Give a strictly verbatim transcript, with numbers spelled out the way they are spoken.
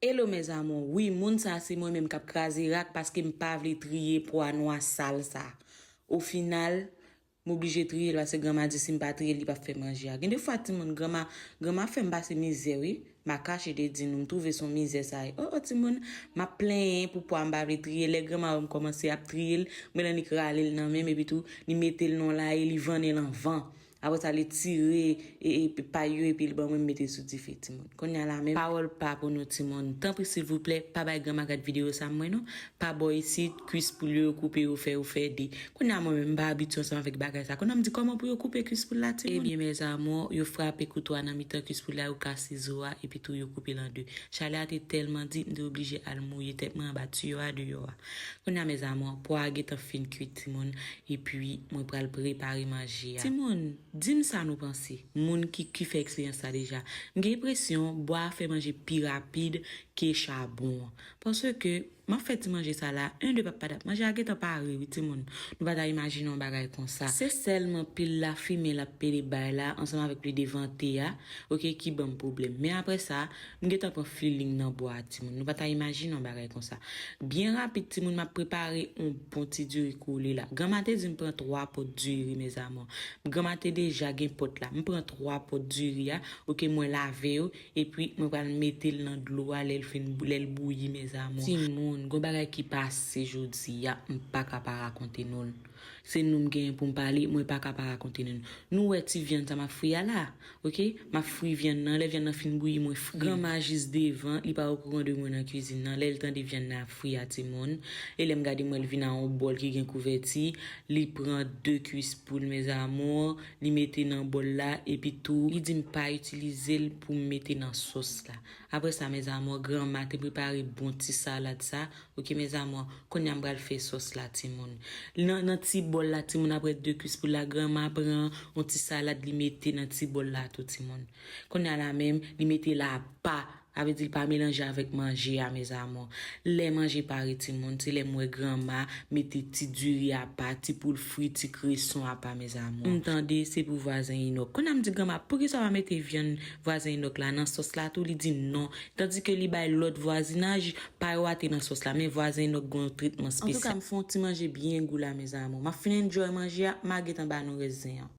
Hello mes amours, wi, moun sa se mwen menm k ap kraze rak paske m pa vle triye pwa nwa sal sa. Ofinal, m oblije triye l paske granma di si m pa triye l, li p ap fè manje a. Gen de fwa timoun, granma, granma fè m pase mizè wi. M a kache te di nou, m twouve se yon mizè sa ye. O, o, timoun, m ap plenyen pou pwa m pa vle triye. Lè granma wè m kòmanse ap triye l, m wè l annik rale l nan men m, epi tou, li mete l nan yon laye, li vannen l anvan. Apre sa, li tire e, e, pay yo epi li ban mwen, m mete sou dife, timoun. Kounye a la menm, pawòl pa pou nou, timoun. Tanpri, silvouplè, pa bay granma gad videyo sa mwen non. Pa bò isit, kwis poul yo, yo koupe, yo fè, yo fè de. Kounye a mwen menm, m pa abitye ansanm avèk bagay sa. Kounye a m di, kòman pou yo koupe kwis poul la, timoun? Ebyen, mes amours, yo frape kouto a nan mitan kwis poul la, yo kase zo a, epi tou yo koupe l an de. Chalè a te tèlman di, m te oblije al mouye tèt mwen anba tiyo a deyò a. Kounye a, mes amours, pwa a gentan fin kwit, timoun, epi mwen pral prepare manje a. Timoun, di m sa nou panse, moun ki, ki fè eksperyans sa deja. M gen enpresyon, bwa a fè manje pi rapid ke chabon an. Paske, m ap fè ti manje sa la, en de p ap pa t ap manje a gentan pare, wi, timoun. Nou pa ta imajine yon bagay konsa. Se sèlman pil lafimen l ap pede bay la, ansanm avèk pli de vante a, oke, ki ban m pwoblèm. Men apre sa, m gentan pran feeling nan bwa a, timoun. Nou pa ta imajine yon bagay konsa. Byen rapid, timoun, m ap prepare yon bon ti diri kole la. Granma te di m pran twa pòt diri, mes amours. Granma te deja gen pòt la. M pran twa pòt diri a, oke, mwen lave yo, epi mwen pral mete l nan dlo a lè l fin, lè l bouyi, mes amours. Timoun, gon bagay ki pase jodi a, m pa ka pa rakonte nou l. Se nou m genyen pou m pale, mwen pa ka pa rakonte nou l. Nou wè ti vyann sa m ap fri a la, oke? M ap fri vyann nan, lè vyann nan fin bouyi, mwen fri l. Granma jis devan, li pa okouran de mwen nan kwizin nan. Lè l tande vyann nan ap fri a, timoun, e lè m gade, m wè l vin a yon bòl ki gen kouvèti, li pran de kwis poul, mes amours, li mete nan bòl la, epi tou, li di m pa itilize l pou m mete nan sòs la. Apre sa, mes amours, granma te prepare bon ti salad sa. Oke, mes amours, kounye a m pral fè sòs la, timoun. Nan, nan ti bòl la, timoun, apre de kwis poul la, granma pran yon ti salad, li mete nan ti bòl la tou, timoun. Kounye a la menm, li mete l apa. Sa vle di l pa melanje avèk manje a, mes amours. Lè manje pare, timoun, se lè m wè granma mete ti diri apa, ti poul fri, ti kreson apa, mes amours. M tande se pou vwazen Inòk. Kounye a m di granma, poukisa w pa mete vyann vwazen Inòk la nan sòs la tou? Li di non. Tandike li bay lòt vwazinaj, pa yo a te nan sòs la, men vwazen Inòk gen yon tretman espesyal. Antouka, m fè yon ti manje byen gou la, mes amours. M ap fin enjoy manje a, m a gentan ba nou rès zen an.